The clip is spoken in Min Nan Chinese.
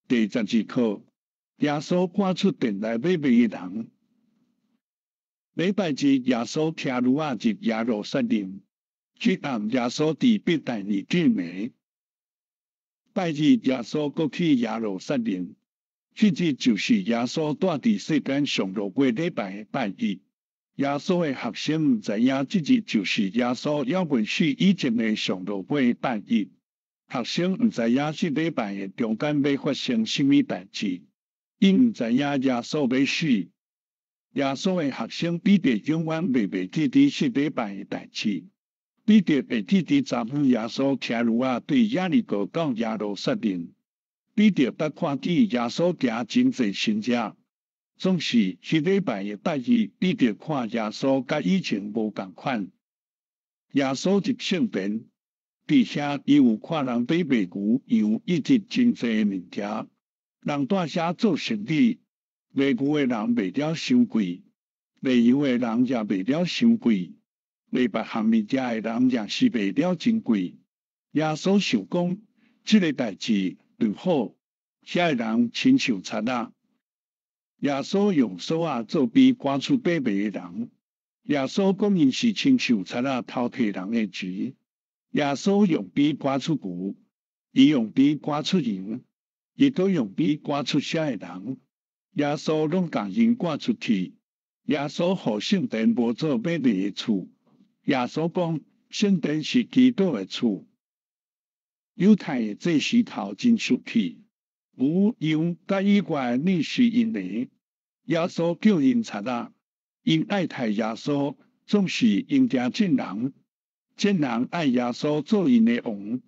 第12課，耶穌趕出殿內買賣的人。禮拜日，耶穌騎驢仔入耶路撒冷。這暗耶穌佇伯大尼進門。拜日，耶穌閣去耶路撒冷。這日就是耶穌蹛佇世間上落尾禮拜的拜日。耶穌的學生毋知影，這日就是耶穌猶未死以前的上落尾拜日。學生毋知影這禮拜的中間欲發生啥物代誌，𪜶毋知影耶穌欲死。耶穌的學生彼得永遠袂袂記得這禮拜的代誌。彼得會記得昨昏耶穌騎驢仔對耶利哥到耶路撒冷。彼得捌看見耶穌行真濟神跡，總是彼禮拜的拜日，彼得看耶穌佮以前無仝款。耶穌入聖殿，佇遐伊有看人佇賣牛、羊以及真濟的物件，人蹛遐做生意，賣牛的人賣了傷貴，賣羊的人也賣了傷貴，賣別項物件的人也是賣了真貴。耶穌想講，這个代誌著好，遐的人親像賊仔。耶穌用索仔做埤趕出買賣的人。耶穌講𪜶是親像賊仔偷提人的錢。耶穌用埤趕出牛，伊用埤趕出羊，伊閣用埤趕出遐的人。耶穌攏共𪜶趕出去。耶穌予聖殿無做買賣的厝。耶穌講，聖殿是祈禱的厝。猶太的祭司頭真生氣，牛羊佮以外的乃是𪜶的。耶穌叫𪜶賊仔，𪜶愛刣耶穌，總是𪜶驚眾人。眾人愛耶穌做𪜶的王。